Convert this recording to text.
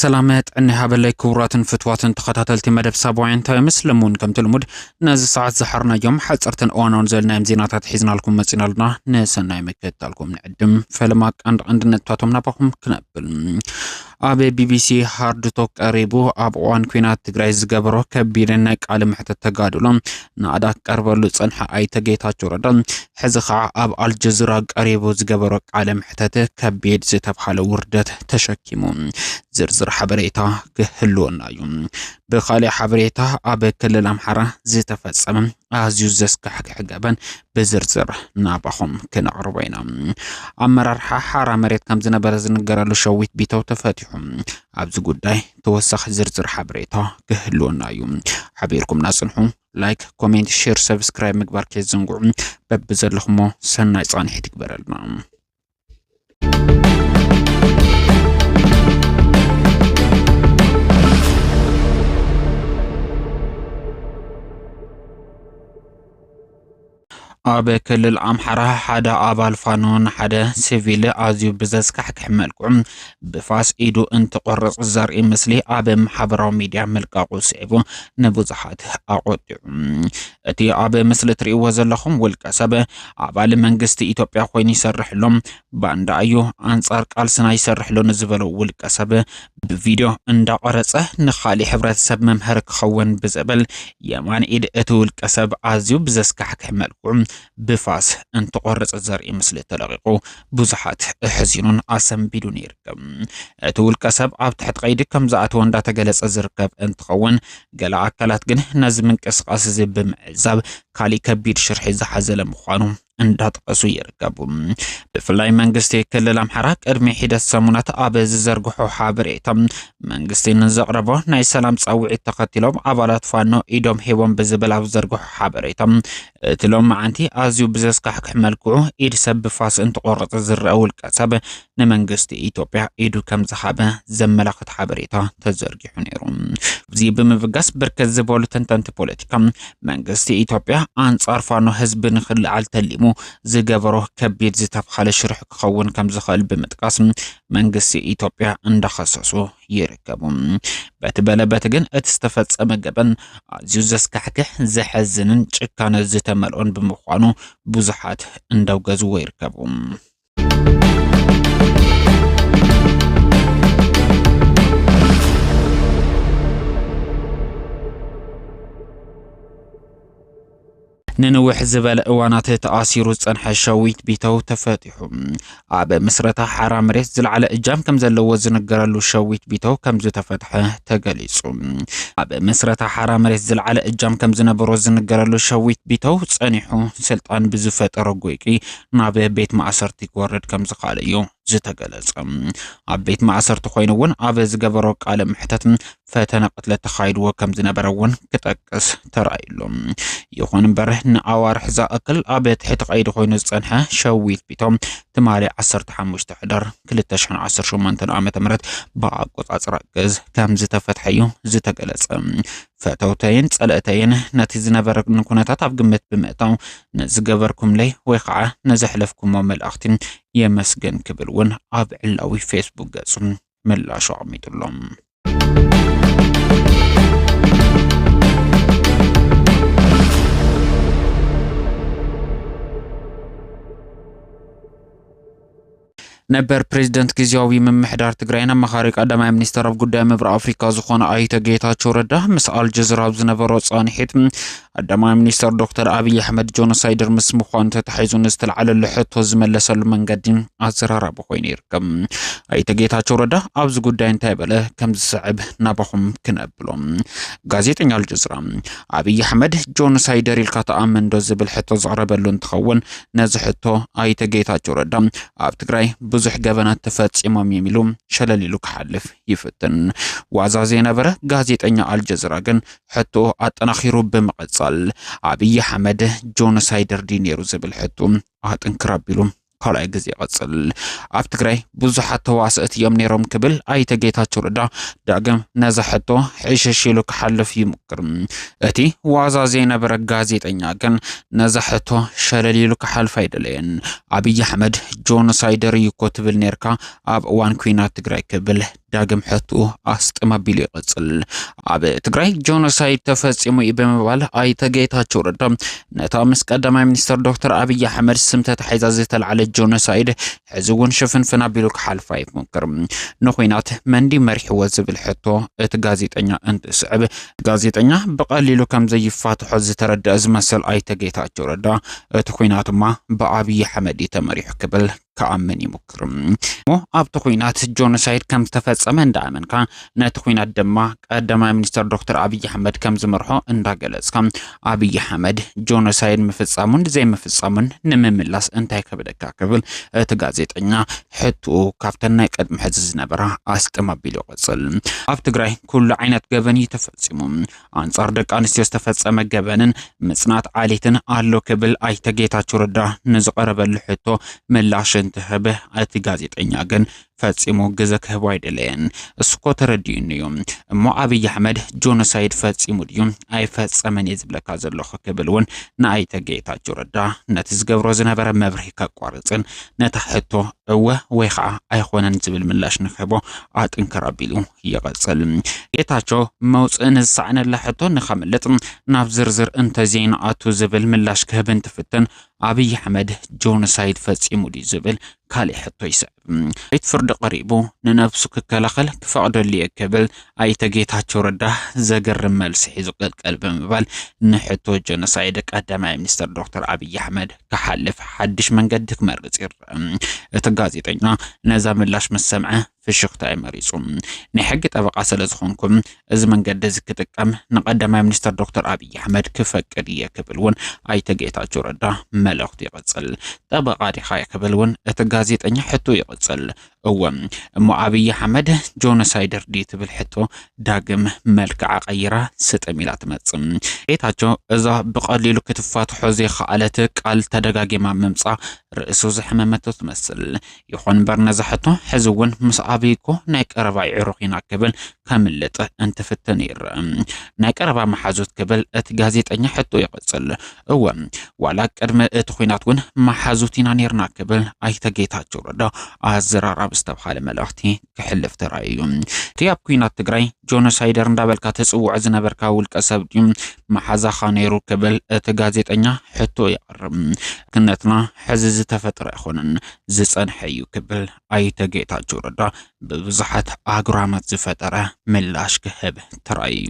ሰላም ጥዕና ይሃበለይ ክቡራትን ፍትዋትን ተኸታተልቲ መደብ ሳባውያን ታይምስ፣ ለሙን ከምቲ ልሙድ ነዚ ሰዓት ዝሓርናዮም ሓፀርትን እዋናውን ዘልናዮም ዜናታት ሒዝናልኩም መፂናልና። ንሰናይ ምክትታልኩም ንዕድም። ፈለማ ቀንዲ ቀንዲ ነጥብታቶም ናባኹም ክነብል። ኣብ ቢቢሲ ሃርድ ቶክ ቀሪቡ ኣብ እዋን ኲናት ትግራይ ዝገበሮ ከቢድን ናይ ቃለ መሕተት ተጋድሎ ናእዳ ክቀርበሉ ዝጸንሐ ኣይተ ጌታቸው ረዳ፣ ሕዚ ኸዓ ኣብ ኣልጀዚራ ቀሪቡ ዝገበሮ ቃለ መሕተት ከቢድ ዝተብሃለ ውርደት ተሸኪሙ ዝርዝር ሓበሬታ ክህልወና እዩ። ብኻሊእ ሓበሬታ፣ ኣብ ክልል ኣምሓራ ዝተፈጸመ ኣዝዩ ዘስካሕክሕ ገበን ብዝርዝር ናባኹም ክነቕርቦ ኢና። ኣመራርሓ ሓራ መሬት ከም ዝነበረ ዝንገረሉ ሸዊት ቢተው ተፈቲሑ። ኣብዚ ጉዳይ ተወሳኺ ዝርዝር ሓበሬታ ክህልወና እዩ። ሓቢርኩምና ጽንሑ። ላይክ፣ ኮሜንት፣ ሼር፣ ሰብስክራይብ ምግባር ከይትዘንግዑ። በብዘለኹሞ ሰናይ ጻንሒት ይግበረልና። ኣብ ክልል ኣምሓራ ሓደ ኣባል ፋኖ ንሓደ ሲቪል ኣዝዩ ብዘስካሕክሕ መልክዑ ብፋስ ኢዱ እንትቆርጽ ዘርኢ ምስሊ ኣብ ማሕበራዊ ሚድያ ምልቃቑ ስዒቡ ንብዙሓት ኣቖጢዑ። እቲ ኣብ ምስሊ እትርእይዎ ዘለኹም ውልቀ ሰብ ኣባል መንግስቲ ኢትዮጵያ ኮይኑ ይሰርሕ ኣሎ፣ ባንዳ እዩ፣ ኣንጻር ቃልስና ይሰርሕ ኣሎ ንዝበሎ ውልቀ ሰብ ብቪድዮ እንዳቐረጸ ንኻሊእ ሕብረተሰብ መምሃሪ ክኸውን ብዝብል የማን ኢድ እቲ ውልቀ ሰብ ኣዝዩ ብዘስካሕክሕ መልክዑ ብፋስ እንትቆርጽ ዘርኢ ምስሊ ተለቂቑ ብዙሓት ኣሕዚኑን ኣሰንቢዱን ይርከብ። እቲ ውልቀ ሰብ ኣብ ትሕቲ ቀይዲ ከም ዝኣተወ እንዳተገለጸ ዝርከብ እንትኸውን፣ ገለ ኣካላት ግን ነዚ ምንቅስቃስ እዚ ብምዕዛብ ካሊእ ከቢድ ሽርሒ ዝሓዘለ ምዃኑ እንዳጠቀሱ ይርከቡ። ብፍላይ መንግስቲ ክልል ኣምሓራ ቅድሚ ሒደት ሰሙናት ኣብ ዝዘርግሖ ሓበሬታ፣ መንግስቲ ንዘቕረቦ ናይ ሰላም ጻውዒት ተኸቲሎም ኣባላት ፋኖ ኢዶም ሂቦም ብዝብል ኣብ ዘርግሖ ሓበሬታ፣ እቲ ሎማዓንቲ ኣዝዩ ብዘስካሕክሕ መልክዑ ኢድ ሰብ ብፋስ እንትቆርጽ ዝረአ ውልቀ ሰብ ንመንግስቲ ኢትዮጵያ ኢዱ ከም ዝሃበ ዘመላኽት ሓበሬታ ተዘርጊሑ ነይሩ። እዚ ብምብጋስ ብርክት ዝበሉ ተንተንቲ ፖለቲካ፣ መንግስቲ ኢትዮጵያ ኣንጻር ፋኖ ህዝቢ ንኽልዓል ተሊሙ ዝገበሮ ከቢድ ዝተብሃለ ሽርሒ ክኸውን ከም ዝኽእል ብምጥቃስ መንግስቲ ኢትዮጵያ እንዳኸሰሱ ይርከቡ። በቲ በለ በቲ ግን እቲ ዝተፈጸመ ገበን ኣዝዩ ዘስካሕክሕ፣ ዘሐዝንን ጭካነ ዝተመልኦን ብምዃኑ ብዙሓት እንዳውገዝዎ ይርከቡ። ንንውሕ ዝበለ እዋናት ተኣሲሩ ዝጸንሐ ሸዊት ቢተው ተፈቲሑ። ኣብ ምስረታ ሓራ መሬት ዝለዓለ እጃም ከም ዘለዎ ዝንገረሉ ሸዊት ቢተው ከም ዝተፈትሐ ተገሊጹ። ኣብ ምስረታ ሓራ መሬት ዝለዓለ እጃም ከም ዝነበሮ ዝንገረሉ ሸዊት ቢተው፣ ጸኒሑ ስልጣን ብዝፈጠሮ ጎይቂ ናብ ቤት ማእሰርቲ ክወርድ ከም ዝኸኣለ እዩ ዝተገለጸ። ኣብ ቤት ማእሰርቲ ኮይኑ እውን ኣብ ዝገበሮ ቃለ መሕተት ፈተነ ቅትለት ተኻይድዎ ከም ዝነበረ እውን ክጠቅስ ተራእዩሉ። ይኹን እምበር፣ ንኣዋርሕ ዝኣክል ኣብ ትሕቲ ቀይዲ ኮይኑ ዝጸንሐ ሸዊት ቢተው፣ ትማሊ ዓሰርተ ሓሙሽተ ሕዳር ክልተ ሽሕን ዓሰርተ ሸሞንተን ዓመተ ምህረት ብኣቆጻጽራ ግእዝ ከም ዝተፈትሐ እዩ ዝተገለጸ። ፈተውተይን ጸለእተይን ነቲ ዝነበረኒ ኩነታት ኣብ ግምት ብምእታው፣ ንዝገበርኩምለይ ወይ ኸዓ ንዘሕለፍኩሞ መልእኽቲ የመስግን ክብል እውን ኣብ ዕላዊ ፌስቡክ ገጹ ምላሹ ኣቕሚጡሎም። ነበር ፕሬዚደንት ግዝያዊ ምምሕዳር ትግራይን ኣማኻሪ ቀዳማይ ሚኒስተር ኣብ ጉዳይ ምብራቕ ኣፍሪካ ዝኾነ ኣይተ ጌታቸው ረዳ ምስ ኣልጀዚራ ኣብ ዝነበሮ ጻንሒት፣ ቀዳማይ ሚኒስተር ዶክተር ኣብይ ኣሕመድ ጆኖሳይደር ምስ ምዃኑ ተታሒዙ ንዝተልዓለሉ ሕቶ ዝመለሰሉ መንገዲ ኣዘራራቢ ኮይኑ ይርከብ። ኣይተ ጌታቸው ረዳ ኣብዚ ጉዳይ እንታይ በለ? ከም ዝስዕብ ናባኹም ክነብሎ። ጋዜጠኛ ኣልጀዚራ፣ ኣብይ ኣሕመድ ጆኖሳይደር ኢልካ ትኣምን ዶ ዝብል ሕቶ ዝቐረበሉ እንትኸውን፣ ነዚ ሕቶ ኣይተ ጌታቸው ረዳ ኣብ ትግራይ ብዙሕ ገበናት ተፈጺሞም እዮም ኢሉ ሸለል ኢሉ ክሓልፍ ይፍትን። ዋዛ ዘይነበረ ጋዜጠኛ ኣልጀዚራ ግን ሕቶኡ ኣጠናኺሩ ብምቕጻል፣ ኣብይ ኣሕመድ ጆኖሳይደር ድዩ ነይሩ ዝብል ሕቶ ኣጥንክር ኣቢሉ ካልኣይ ግዜ ይቐጽል። ኣብ ትግራይ ብዙሓት ተዋስእቲ እዮም ነይሮም ክብል ኣይተ ጌታቸው ረዳ ዳግም ነዛ ሕቶ ሕሽሽ ኢሉ ክሓልፍ ይሙክር። እቲ ዋዛ ዘይነበረ ጋዜጠኛ ግን ነዛ ሕቶ ሸለል ኢሉ ክሓልፍ ኣይደለየን። ኣብይ ኣሕመድ ጆኖሳይደር እዩ እኮ ትብል ነርካ ኣብ እዋን ኲናት ትግራይ ክብል ዳግም ሕትኡ ኣስጥም ኣቢሉ ይቕጽል። ኣብ ትግራይ ጆኖሳይድ ተፈጺሙ እዩ ብምባል ኣይተ ጌታቸው ረዳ ነታ ምስ ቀዳማይ ሚኒስትር ዶክተር ኣብይ ኣሕመድ ስም ተታሒዛ ዝተልዓለ ጆኖሳይድ ሕዚ እውን ሽፍንፍን ኣቢሉ ክሓልፋ ይሞክር። ንኹናት መንዲ መሪሕዎ ዝብል ሕቶ እቲ ጋዜጠኛ እንትስዕብ፣ ጋዜጠኛ ብቐሊሉ ከም ዘይፋትሖ ዝተረድአ ዝመስል ኣይተ ጌታቸው ረዳ እቲ ኹናትማ ብኣብይ ኣሕመድ እዩ ተመሪሑ ክብል ክኣምን ይሙክር። እሞ ኣብቲ ኹናት ጆኖሳይድ ከም ዝተፈጸመ እንዳኣመንካ፣ ነቲ ኹናት ድማ ቀዳማይ ሚኒስትር ዶክተር ኣብይ ኣሕመድ ከም ዝመርሖ እንዳገለጽካ፣ ኣብይ ኣሕመድ ጆኖሳይድ ምፍጻሙን ዘይምፍጻሙን ንምምላስ እንታይ ከብደካ ክብል እቲ ጋዜጠኛ ሕትኡ ካብተን ናይ ቅድሚ ሕዚ ዝነበራ ኣስጥም ኣቢሉ ይቕጽል። ኣብ ትግራይ ኩሉ ዓይነት ገበን እዩ ተፈጺሙ። ኣንጻር ደቂ ኣንስትዮ ዝተፈጸመ ገበንን ምጽናት ዓሌትን ኣሎ ክብል ኣይተ ጌታቸው ረዳ ንዝቐረበሉ ሕቶ ምላሽ እንትህብ፣ እቲ ጋዜጠኛ ግን ፈጺሙ ግዘ ክህቦ ኣይደለየን። እሱ እኮ ተረዲኡኒ እዩ። እሞ ኣብይ ኣሕመድ ጆኖሳይድ ፈጺሙ ድዩ ኣይፈጸመን እየ ዝብለካ ዘለኹ ክብል እውን ንኣይተ ጌታቸው ረዳ ነቲ ዝገብሮ ዝነበረ መብርሂ ከቋርጽን ነታ ሕቶ እወ ወይ ኸዓ ኣይኾነን ዝብል ምላሽ ንክህቦ ኣጥንክር ኣቢሉ ይቐጽል። ጌታቸው መውፅኢ ንዝሰኣነላ ሕቶ ንኸምልጥ ናብ ዝርዝር እንተዘይንኣቱ ዝብል ምላሽ ክህብ እንትፍትን ኣብይ ኣሕመድ ጆኖሳይድ ፈጺሙ ድዩ ዝብል ካሊእ ሕቶ ይስዕብ። ቤት ፍርዲ ቀሪቡ ንነብሱ ክከላኸል ክፈቕደሉ እየ ክብል ኣይተ ጌታቸው ረዳ ዘገርም መልሲ ሒዙ ቅልቀል ብምባል ንሕቶ ጆኖሳይድ ቀዳማይ ሚኒስትር ዶክተር ኣብይ ኣሕመድ ክሓልፍ ሓድሽ መንገዲ ክመርጽ ይረአ። እቲ ጋዜጠኛ ነዛ ምላሽ ምስ ሰምዐ ፍሽኽታ እዩ መሪጹ። ናይ ሕጊ ጠበቓ ስለ ዝኾንኩም እዚ መንገዲ እዚ ክጥቀም ንቀዳማይ ሚኒስትር ዶክተር ኣብይ ኣሕመድ ክፈቅድ እየ ክብል እውን ኣይተ ጌታቸው ረዳ መልእኽቱ ይቕጽል። ጠበቓ ዲኻ ክብል እውን እቲ ጋዜጠኛ ሕቶ ይቕጽል። እወ እሞ ኣብይ ኣሕመድ ጆኖሳይደር ድዩ ትብል ሕቶ ዳግም መልክዓ ቀይራ ስጥም ኢላ ትመጽእ። ጌታቸው እዛ ብቐሊሉ ክትፋትሖ ዘይኸኣለት ቃል ተደጋጊማ ምምጻ ርእሱ ዘሕመመቶ ትመስል። ይኹን እምበር ነዛ ሕቶ ሕዚ እውን ምስ ኣብይ እኮ ናይ ቀረባ ይዕሩኽ ኢና ክብል ከምልጥ እንትፍትን ይረአ። ናይ ቀረባ መሓዙት ክብል እቲ ጋዜጠኛ ሕቶ ይቕጽል። እወ ዋላ ቅድሚ እቲ ኹናት እውን መሓዙት ኢና ነርና ክብል ኣይተ ጌታቸው ረዳ ኣዘራራቢ ዝተብሃለ መልእኽቲ ክሕልፍ ተራእዩ። እቲ ኣብ ኲናት ትግራይ ጆኖሳይደር እንዳበልካ ትጽውዖ ዝነበርካ ውልቀ ሰብ ድዩ መሓዛኻ ነይሩ ክብል እቲ ጋዜጠኛ ሕቶ የቕርብ። ክነትና ሕዚ ዝተፈጥረ ኣይኮነን ዝጸንሐ እዩ ክብል ኣይተ ጌታቸው ረዳ ብብዙሓት ኣግራሞት ዝፈጠረ ምላሽ ክህብ ተራእዩ።